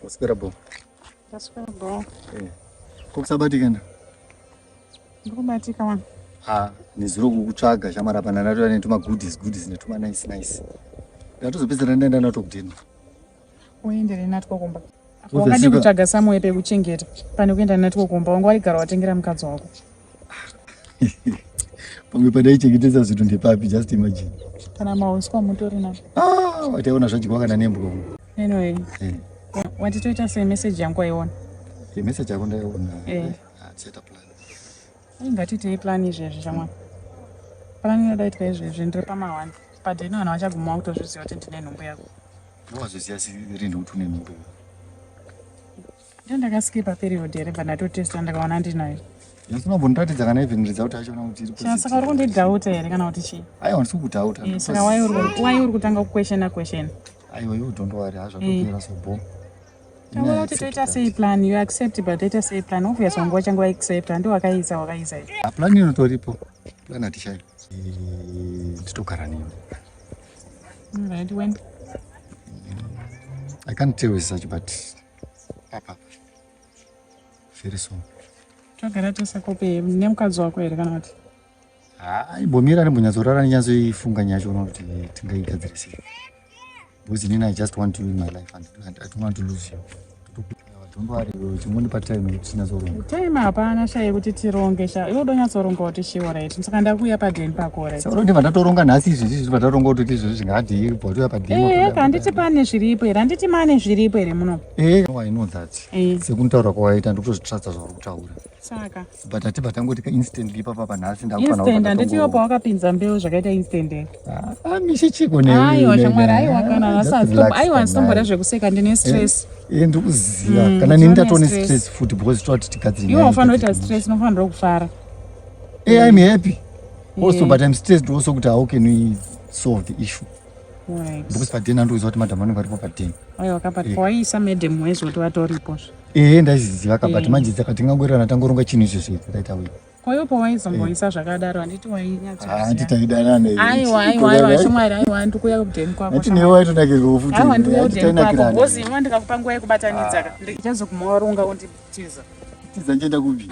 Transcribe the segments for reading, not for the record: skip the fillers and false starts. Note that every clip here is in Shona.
Waswera bo. Ndaswera bo. Eh. Ko kusabatika nda? Ndikubatika wani. Ah, nezuro kukutsvaga shamara pana ndatoya netuma goodies goodies netuma nice nice. Ndatozopedzera ndaenda nato kudini. Uendere natwo kumba. Wakadi kutsvaga somewhere pekuchengeta pane kuenda natwo kumba wanga waigara watengera mukadzi wako. Pamwe pandaichengetedza zvinhu ndepapi just imagine. Kana mauswa mutori nazvo. Ah, wataiona zvadyiwa kana nembwa. Anyway. Eh. Watitoita sei message yangu waiona? Eh, message yako ndaiona. Eh. Ah, tichaita plan. Ngatitei plan izvezvi shamwari. Plan inoda itwa izvezvi ndiri pamahwani. Padheni vanhu vachaguma kutozviziva kuti ndine nhumbu yako. Wazoziva rini kuti une nhumbu? Ndiyo ndakaskipa period here but ndatotesta ndakaona ndinayo. Unombondiratidza kana even result yacho kana kuti iri positive. Saka uri kundidhauta here kana kuti chii? Aiwa ndisi kudhauta. Eh, saka why uri kutanga kuquestiona question? Aiwa iwe don't worry hazvo zvakupera so bho. Taura kuti toita sei plan you accept but toita sei plan obvious wangu wachange waaccept handi wakaisa wakaisa. Ah, plan inotoripo. Plan hatishayi. Nditogara nemi. Right when? I can't tell as such but apa very soon. Togara tese kope nemukadzi wako here kana kuti? Ah, imbomira ndimbonyatsorara ndinyatsoifunga nyaya yacho kuti tingaigadzire sei. Because inini I just want you in my life and I don't want to lose you. Don't worry, chingondipa time yekuti tinyatsoronga. Time hapana sha yekuti tironge sha. Iwe udonyatsoronga kuti chiwo right. Saka ndakuuya padeni pako right. Saka ndibva ndatoronga nhasi izvi izvi ndatoronga kuti izvi zvingadii bva watouya padeni. Eh, handiti pane zviripo here? Handiti mane zviripo here muno? Eh, I know that. Eh. Sekunitaura kwawaita ndikutozvitrasta zvauri kutaura. Saka. But hatibva tangoti ka instantly ipapa panhasi ndakufana Instant handiti iwe pawakapinza mbeu zvakaita instant here? Ah, mishe chiko newe. Aiwa shamwari aiwa kana Just asi relax aiwa kana. stomboda zvekuseka ndine stress. Eh, ndikuziva kana nini ndatone stress. stress futi because toti tigadzire Iwe nyaya unofanira kuita igadzire. stress unofanira kufara. Eh, I'm happy also but I'm stressed also kuti how can we solve the issue Right. because padeni andikuziva kuti madam vanenge varipo padeni Aiwa ka but pawaisa madam waizoti vatoripo. ehe ndaiziziva ka but Eh. manje saka tingangoerana tangoronga chinhu izvezvo idzi right away Ko iwe pawaizomboisa zvakadaro handiti wainyatsoziva. hanti taidanana here. Aiwa aiwa aiwa shamwari aiwa ndikuuya kudeni kwako. Hanti shamwari. newe waitonakirwawo futi Aiwa ndikuuya hanti kudeni kwako. tainakirana Because iwe ndikakupa nguva yekubatanidza ka. Ndichazoguma waronga wonditiza. tiza ndichienda kupi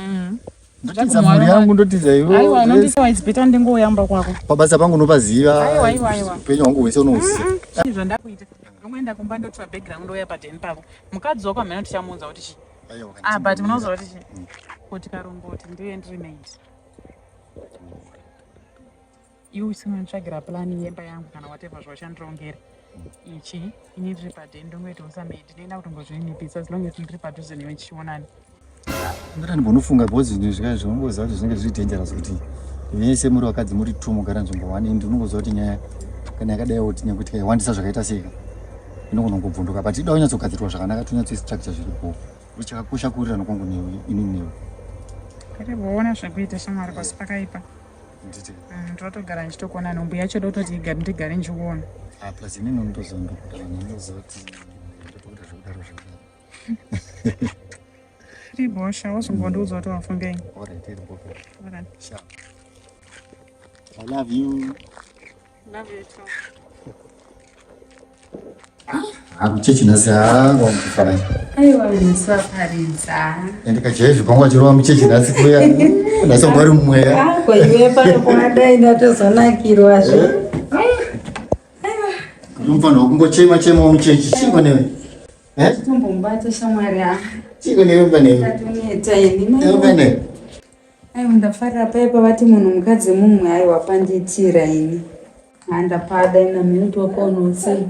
Ndotiza ndotiza mhuri yangu ndotiza iwe Aiwa unondisiwa it's better ndingouya mumba kwako. pabasa pangu unopaziva Aiwa, aiwa, aiwa. upenyu hwangu hwese unohuziva Chii zvandakuita? Ndongoenda kumba ndotora bag rangu ndouya padeni pako. Mukadzi wako hameno tichamuudza kuti chii. Aiwa, Ah, but munoziva kuti chii? Kuti karongo kuti ndiye ndiri maid. Iwe usinganitsvagira plan yemba yangu kana whatever zvawachandirongera. Ichi ini ndiri padeni ndongoitawo samaid ndinoenda kutongozvinipisa as long as ndiri padhuze newe tichionana. Ndati ndimbonofunga because zvinhu zvika zvinongoziva kuti zvinenge zviri dangerous kuti vese muri vakadzi muri two mugara nzvimbo one and unongoziva kuti nyaya kana yakadai kuti nyange tikaiwandisa zvakaita sei ka inogona kungobvunduka but ida kunyatsogadzirwa zvakanaka tonyatsoistructure zviri bho kuti chakakosha kuwirirana kwangu newe inini newe Kare voona zvekuita shamwari pasi pakaipa. nditi Ndinotogara ndichitokuona nhumbu yacho dototi igare ndigare ndichikuona. ah plus inini unotoziva ndokuda vanhu vanoziva kuti ndotokuda zvekudaro zvekudaro Iri bhosha wozongondiudza kuti wafungei. alright iri bho Alright. sharp I love you Love you too. Hakuchechi nhasi haangomufara. Aiwa nhasi vaparidza. Ende kajaizvi pangu achirova muchechi nhasi kuya. Nhasi wanga uri mumweya. Ah, ko iwe pano kwadai ndatozonakirwazve. Eh? Unofanirwa kungochema chema muchechi. Chiko newe. Eh? Tombomubata shamwari ah. Chiko newe panewe. Ndatoneta ini. Ewe panewe. Aiwa ndafarira paye pavati munhu mukadzi mumwe aiwa pandiitira ini. Handapada ina minuti wakaona sei.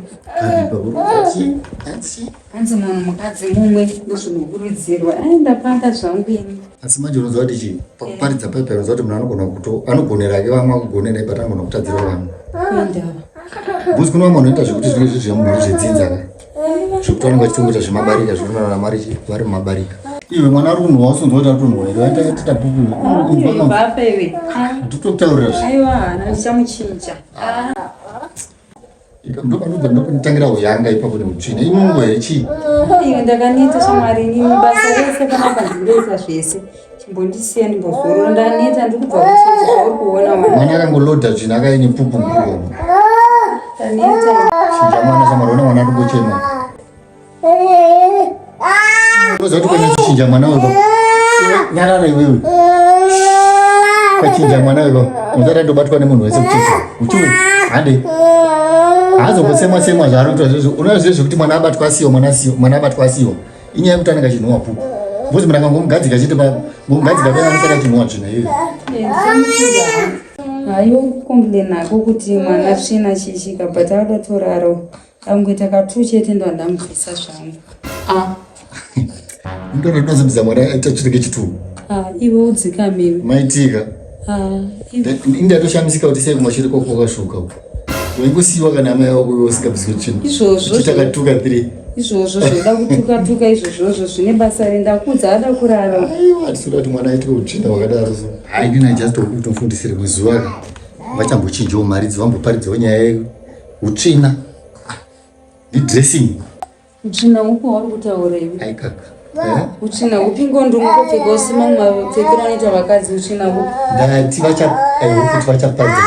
Hanzi munhu mukadzi mumwe ndozvinokurudzirwa. Ai ndapada zvangu ini. Asi manje unoziva kuti chii? Pakuparidza paipa unoziva kuti munhu anogona kuto anogonera ke vamwe akugonera but anogona kutadzira vamwe. Indava. Because kune vamwe vanoita zvekuti zvinenge zviri zvemhuri zvedzinza ka. Zvekuti vanenge vachitongoita zvemabarika zvekuti mari vari mumabarika. Iwe mwana ari kunhuwa usonzwa kuti ari kunhuwa here? Vaita tita pupu. Ibva iwe. Ndotokutaurira zve. Aiwa hana ndichamuchinja. Ndopanobva ndokutangira huyanga ipapo neutsvina. Inongo here chii? Iwe ndakaneta shamwari ini basa rese panapa ndinoita zvese. Chimbondisiya ndimbozorora ndaneta ndikubva kuchinja uri kuona wani. Mwana akangolodha tsvina akaine pupu muromo. Chinja mwana shamwari, ona mwana arikuchema. Unoziva kuti ukanyatso mwana weko. Nyarara iwewe. Ukachinja mwana weko, unozati andobatwa nemunhu wese kuchechi. Uchiwe, hande. Haazombosemwa semwa zvaanoita izvozvo. Unoziva zvekuti mwana abatwa asiwa, mwana asiwa, mwana abatwa asiwa. Inyaya yekuti anenge achinhuwa pupu. Because munhu akangomugadzika chete ngomugadzika paya anosara achinhuwa tsvina iyoyo. Haiwa kucomplain hako kuti mwana tsvina chichika but akuda torara. Akungoita katu chete ndo andamubvisa zvangu. Ah. Ndona ndinozobvisa mwana aita chinenge chitu. Ah, iwe udzikame. Maitika. Ah, ini ndatoshamisika kuti sei kumashure kwako kwakasvuka uko. Waingosiyiwa kana amai vako iwe usingabviswe chinhu. Izvozvo. Chiita katuka 3. Izvozvo zvoda kutuka tuka izvozvozvo zvine basa renda kudza ada kurara. Aiwa tisikuda kuti mwana aitwe utsvina hwakadaro so. Hai ndina just kutomufundisire mazuva aka. Vachambochinjawo mari dzavamboparidzawo nyaya yeutsvina. Nedressing. Utsvina upi wauri kutaura iwe? Aikaka. Eh? Utsvina upi ngondo unongopfeka usima mapfekero anoita vakadzi utsvina upi? Ndati vacha kuti vachaparidza.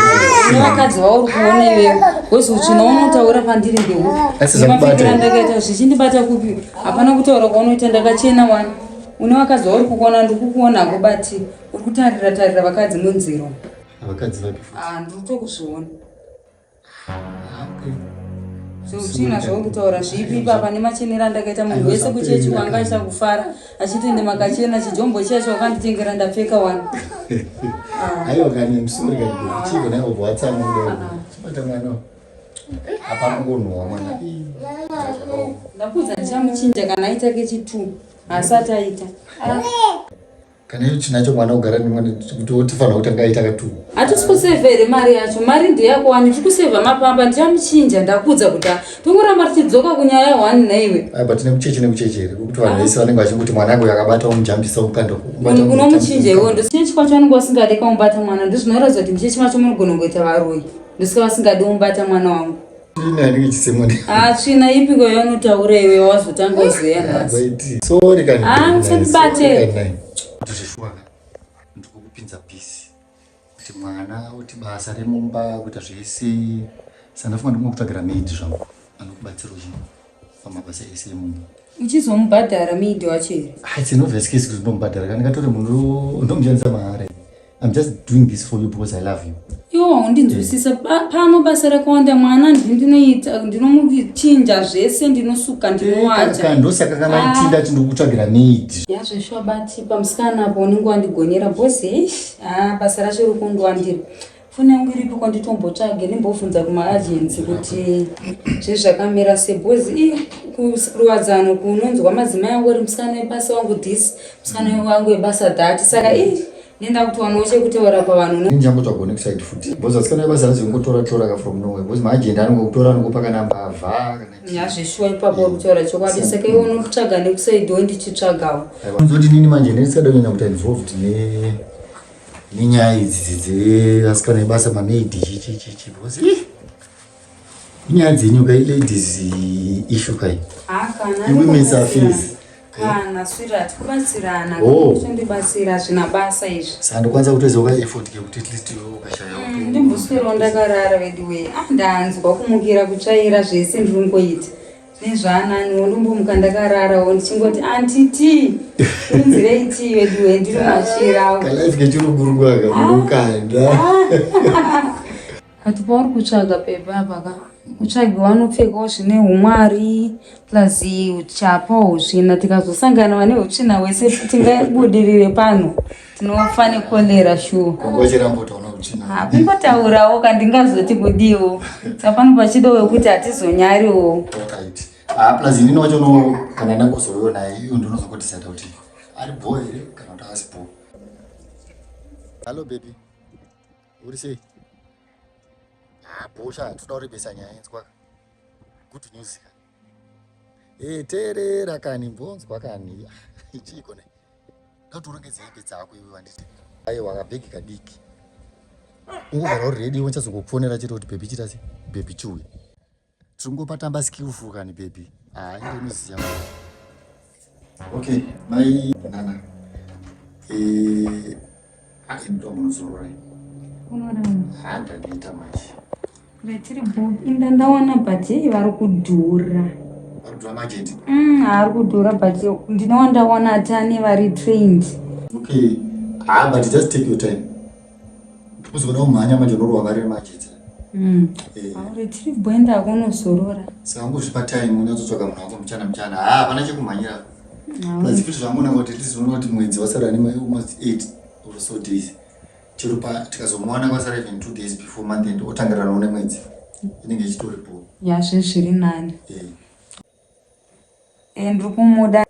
Une vakadzi vauri kuona iwewe. Wezi utsvina unotaura pandiri ndeupi? Asi zvakubata. Mapfekero andakaita zvichindibata kupi? Hapana kutaura kwaunoita ndakachena wani. Une vakadzi vauri kukuona ndikukuona hakubati. Uri kutarira tarira vakadzi munzira. Vakadzi vapi futi? Ah, ndiri kutokuzviona. Zveutsvina zvauri kutaura zvipi ipapa nemachenero andakaita munhu wese kuchechi kwanga acha kufara achiti ende makachena chijombo chiya chawakanditengera ndapfeka wani. Aiwa kani musori kani chiko naye obva watsamwa kudai. Chibata mwana. Apa anongonhuwa mwana. Ndakuudza ndichamuchinja kana aita kechi2 asati aita. Kana iyo chinacho mwana kugara nemwana kuti wotifanira kuti anga aita katu. Hatisi kusevha here mari yacho? Mari ndeyako wani tiri kusevha mapamba ndichamuchinja ndakuudza kuti tongoramba tichidzoka kunyaya one nhaiwe. Ayi but nekucheche nekucheche here kuti vanhu vese vanenge vachingoti mwana wangu yakabata umujambisa umukanda. Unomuchinja iwe ndochechi kwacho vanenge vasingadi kaumubata mwana ndozvinoratidza kuti muchechi macho munogona kungoita varoyi ndosaka vasingadi umubata mwana wangu. Tsvina inenge ichisemwa. Ah, tsvina ipiko yaunotaura iwe wazotanga uzoya nhasi. Sorry kani. Ah, usandibate. Ndizvishuwa ka. Ndikukupinza peace. Kuti mwana uti basa remumba kuita zvese. Saka ndafunga ndingokutsvagira maid zvangu anokubatsira uchi pamabasa ese emumba. Uchizomubhadhara maid wacho here? Ah, it's an obvious case kuti ndomubhadhara kana ndingatore munhu ndomushandisa mahara. I'm just doing this for you because I love you. Iwo undinzwisisa pano basa rakawanda mwana ndinoita ndinomuchinja zvese ndinosuka ndinowacha. Ndosaka kana ah. tinda tinokutsvagira maid. Yazveshuwa bati pamusikana apo unenge wandigonera boss eish ah basa racho rikundiwandira. Foni yangu iripi kwanditombotsvage ndimbobvunza kumaagency kuti zvezvakamira sei boss ii kuruwadzano kunonzwa madzimai angu ari musikana webasa wangu this musikana wangu webasa that saka ii nenda kuti wanawo chekutaura pavanhu Ini ndichangotsvaga nekuside futi because vasikana vebasa vanozongotora tora ka from nowhere because maagent anongokutora anongopa kana mbavha kana Nyazvishuwa ipapo uri kutaura chokwadi saka iwe unotsvaga nekusaidiwo ndichitsvagawo Unzoti nini manje ndisingade kunyanya kuita involved ne nenyaya idzi dzevasikana vebasa mamaid chichi chichi because ih, inyaya dzenyu kai ladies issue kai Ah, kana iwomen's affairs kana sweetheart kubatsirana Oh. kutondibatsira hazvina basa izvi saka ndokwanisa kutoisawo ka effort kekuti at least iwe ukashaya Ndimboswerawo ndakarara veduwe ah ndanzwa kumukira kutsvaira zvese ndiri kungoita nezvaananiwo ndombomuka ndakararawo ndichingoti auntie unzirei tii veduwe ndiri machirawo kalife kechirugurungu aka munokanda Kati pauri kutsvaga pepa apa ka utsvage wanopfekawo zvine umwari plus uchapa husvina tikazosangana vane hutsvina hwese tingabudirire pano tinofa nekolera shuwa Wachiramba utaona utsvina. Kungotaurawo kandingazoti kudiwo saka pano pachido wekuti hatizonyariwo Alright. Ah, plus inini wacho no kana ndangozouyo naye iyo ndinozongodecide kuti ari bho here kana kuti haasi bho. Hello baby. Uri sei? Ah, bho sha, toda kurebesa nyaya inzwa. Good news ka. Eh, teerera kani mbonzwa kani. Chiiko ne? Ndati urongedze hembe dzako iwe wanditi. Aiwa kabhegi kadiki. Ungogara uri ready uchazongokufonera chete kuti baby chita sei? Baby chiuya. Tingopatamba skillful kani baby. Ah, inde unoziva. Okay, mai nana. Eh, ah, imi ndomuzorora. Unoramba. Ah, ndaneta manje. Tiri bho inda ndawana but hey vari kudhura. Varikudhura majeti. Ari kudhura but ndinowa ndawana atane vari trained. Okay. Ah, but just take your time. Kuzoda kumhanya manje unorwa vari majeti. Eh. Aure tiri bho enda kunozorora. Saka ungozvipa time unyatsotsvaga munhu wako mchana mchana. Ah, hapana chekumhanyira. Plus futi zvangoona kuti at least unoona kuti mwedzi wasara ne almost 8 or so days. Chero pa tikazomuwana kwasara even 2 days before month end otangirana nemwedzi. Inenge ichitori bho. Ya zvezviri nani. Eh. Eh, ndiri kumuda.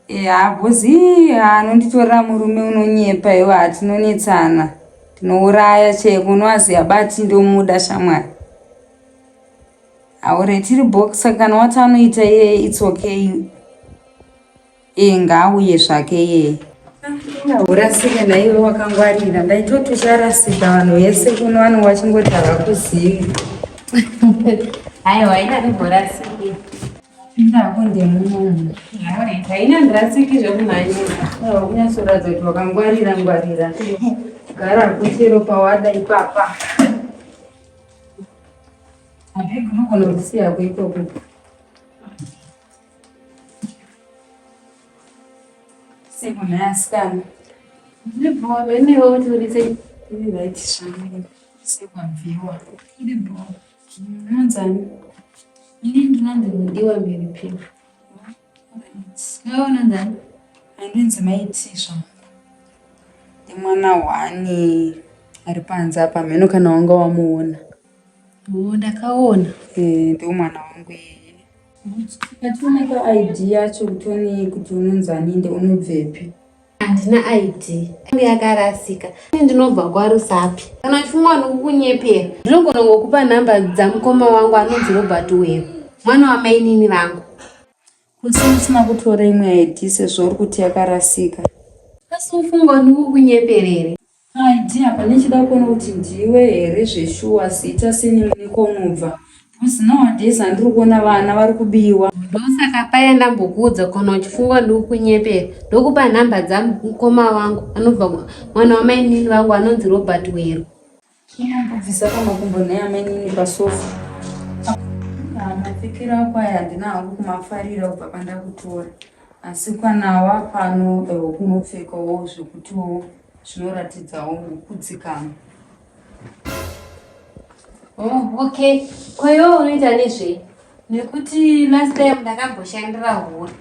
Eh, habhozi anonditorera murume unonyepa iwe hatinonetsana. Tinouraya cheko unowaziya bati ndomuda shamwari. Aure tiri boxer kana wati anoita iyeye it's okay. Eh, ngaauye zvake iyeye. Urasike naiwe wakangwarira ndaitoti ucharasika vanhu vese kuno vanenge vachingoti havakuzivi. Aiwa, ina ndimborasiki. Ndako ndemunomu. Haina ndirasiki zvekumhanyira. Kunyatsoratidza kuti wakangwarira ngwarira. Gara kuchero pawada ipapa. Abhegi unogona kusiya hako ikoko. Seko nhai asikana. Ndiri bho, venewe kuti uri sei? Iri right zvangu. Sekwabviwa. Iri bho. Unonzani? Ini ndinonzi Mudiwa Mhiripiri. Iwe unonzani? Andinzi maiti zvangu. Ndimwana hwani ari panze apa mheno kana wanga wamuona. Oh, ndakaona. Eh, ndo mwana wangu iyeye. Ationeka ID yacho kuti one kuti unonzani ende unobvepi. Handina ID. Yangu yakarasika. Ini ndinobva kwaRusapi. Kana uchifunga ndikukunyepera, ndinogona ngokupa nhamba dzamukoma wangu anonzi Robert Weru, mwana wamainini vangu. Kusi usina kutora imwe ID sezvo uri kuti yakarasika. Asi ufunga ndikukunyepera here? ID apa ndichida kuona kuti ndiwe here zveshuwa zita surname nekwaunobva. Because nowadays handiri kuona vana vari kubiwa. Ndosaka paya ndambokuudza kana uchifunga ndikukunyepera, ndokupa nhamba dzamukoma wangu anobva mwana wamainini vangu anonzi Robert Weru. Unombobvisa pamakumbo neamainini pasofa. Mapfekero ako aya handina hangu kumafarira kubva pandakutora. Asi kana wapano kunopfekawo zvekutiwo zvinoratidzawo kudzikama. Oh, okay. Ko iwe unoita nezvei? Nekuti last time ndakamboshandira hure.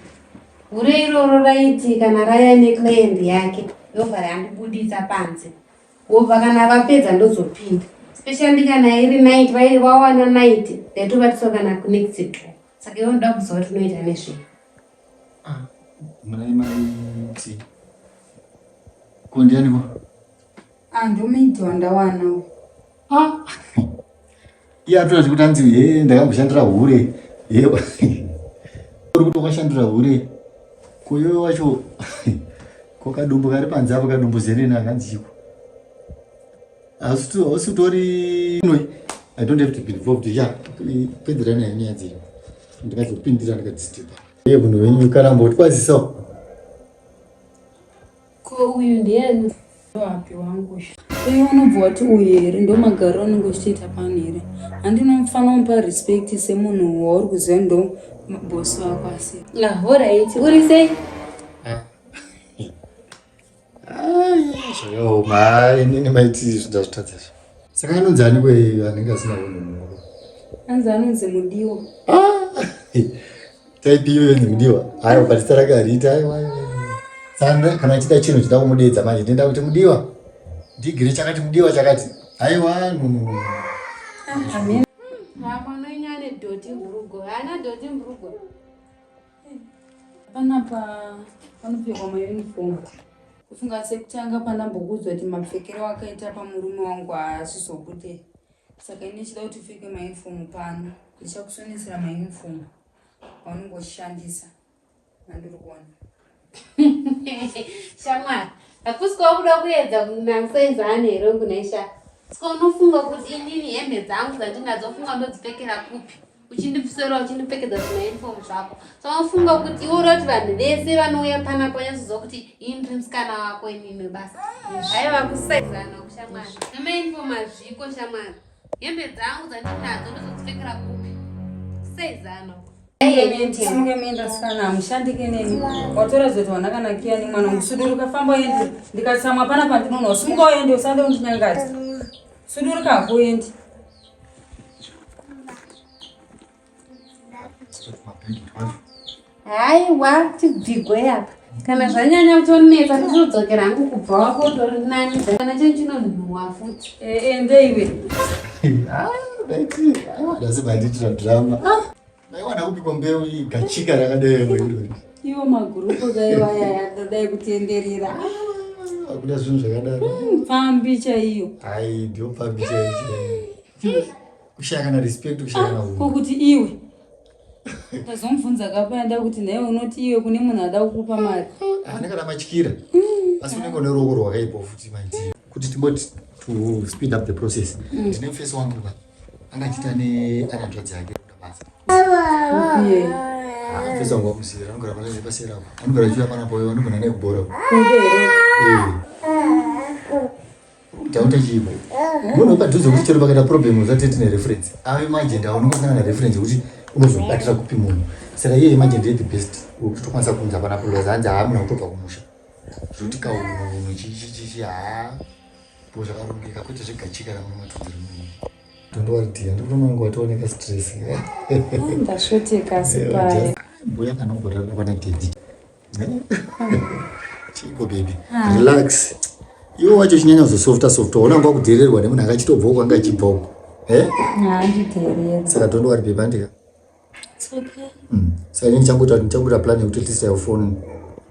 Hure iroro raiti kana raya neclient yake yobva randibudisa panze. Wobva kana vapedza ndozopinda. Especially kana iri night, vawana night, ndaitovatiswa kana kunext door. Saka iwe unoda kuziva kuti unoita nezvei? Ah, muna maiti. Ko ndiani ko? Ah, ndomaiti wandawana uyu. Ah. Iye atoda kuti anzi he ndakamboshandira hure. He. Uri kuti wakashandira hure. Ko iwe wacho ko kadumbu kari panze apo kadumbu zenene akanzi chiko. Asi utori no I don't have to be involved. Yeah, pedzera nayo nyaya dzenyu. Ndikazopindira ndikadzitipa. Iye munhu wenyu kana mbotwazisawo. Ko uyu ndiani? Ndohapi wangu uyu. Iwe unobva wati uyu here ndo magariro anenge uchiita pano here? Handinofanira kumupa respect semunhu wauri kuziva ndo bosi wako asi. Ah, alright. Uri sei? Zvakaoma, inini maiti ndazvitadza izvi. Saka anonzi ani kwe anenge asina unhu muhuro? Anzi anonzi Mudiwa. Ah! Type iyoyo inonzi Mudiwa. Aiwa, but zita rake hariiti. Aiwa, aiwa. Saka kana achida chinhu chida kumudeedza manje ndinoda kuti Mudiwa. Ndigire chakati Mudiwa chakati. Aiwa, no no no. Amen. Mwana wenyu ane dhoti mburugwa. Haana dhoti mburugwa. Panapa panopfekwa mauniform. Kufunga sekutanga pandambokuudzwa kuti mapfekero akaita pamurume wangu haasizobude. Saka ini ndichida kuti upfeke mauniform pano. Ndichakusonesera mauniform aunenge uchishandisa. Mandiri kuona. Shamwari, hakusi kwakuda kuedza kunangisenzani here kunaisha? Saka unofunga kuti inini hembe dzangu dzandinadzo funga ndodzipfekera kupi? Uchindipfusera uchindipfekedza zvimauniform zvako. Saka unofunga kuti iwe unoda kuti vanhu vese vanouya panapa vanyatsoziva kuti ini ndiri musikana wako inini webasa. Haiwa kusaizana kushamwari. Nemauniform hazviko shamwari. Hembe dzangu dzandinadzo ndozodzipfekera kupi? Sei zano? Simuke muenda sikana, hamushandike neni. Watora zoti wana kana kiyani mwana wangu. Suduruka famba uende. Ndikatsamwa pana pandinoona. Simuka uende usade kundinyangadza. Suduruka hako uende. Haiwa, tibvigwe apa. Kana zvanyanya kutonetsa ndinodzokera hangu kubva wako utori nani. Kana chinhu chinonhuwa futi. Eh, ende iwe. Ndasi mandiitira drama. Maiwana kupi kombeu iyi gachika rakadai iro. Iwo magurupu kaiwa yaya dai kutenderera. Hakuna zvinhu zvakadaro. Pfambi chaiyo. Ai, ndiyo pfambi chaiyo. Kushaya kana respect, kushaya kana Ko hunhu. kuti iwe. Ndazomubvunza kapanda kuti naye unoti iwe kune munhu ada kukupa mari. Ane kana matyira. Asi unenge une ruoko rwakaipa futi maitiro. Kuti timboti to speed up the process. Ndine mufesi wangu ka. Anga achiita ne ane hanzvadzi yake kuda basa. Iye. Ah, mufesi wangu wamusiyira anogara pana pasera apo. Anogara achiuya panapo anogona nekubhora. Kude here? Eh. Tauta chipo. Munhu padhuze kuti chero pakaita problem usati tine reference. Ave majenda aunongosangana na reference yekuti unozobatira kupi munhu. Saka iye majenda the best wekuti tokwanisa kunza panapo because hanzi haamuna kutobva kumusha. Zvekuti kaunhu chi chi chi chi haa. Po zvakarongeka kwete zvegachika ramwe matunziro munhu. Don't worry dear, ndikutoona wangu watooneka stress. Ndasvoteka asi paya. Mbuya kana ugorara pana daddy. Chiko baby, relax. Iwe wacho chinyanya kuzosofta softa, uona nguva kudhererwa nemunhu akachitobva uko anga achibva uko. Eh? Handidherera. Saka don't worry baby, andika. It's okay. Saka inini ndichangoita ndichangoita plan yekuti at least I phone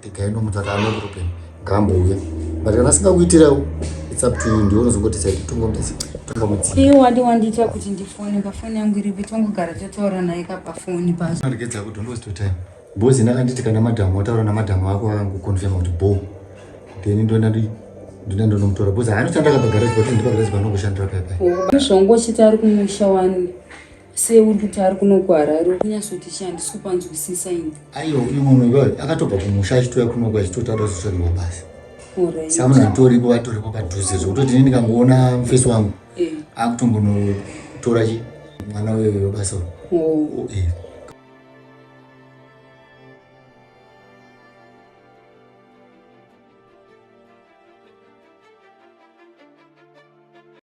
the guy nomuti ati ano problem ngaambouya. But kana asingakuitirawo it's up to you, ndiwe unozongoti tongomutasi tongomudzika. Iwe wadi wandiita kuti ndifone pafoni yangu iripi tongogara totaura naye ka pafoni pacho. Regedza kuti don't waste your time. Boss ndakanditi kana madhamu wataura namadhamu ako akangoconfirma kuti bo. Then ndoenda ndi ndinoenda ndonomutora boss haanoshanda akabva but ndipa garage panongoshandira paya paya. Zvongochiti ari kumusha wani sei uri kuti ari kuno kuHarare kunyatsoti chi handisi kupanzwisisa ini. Aiwa uyu munhu iyoyo akatobva kumusha achitouya kunoko achitoti ada kuzotsvagirwa basa. Alright. Saka munhu atoripo atoripo padhuze zvekutoti ini ndikangoona mufesi wangu Eh. akutombonotora chi mwana uyoyo basa. Oh. Eh.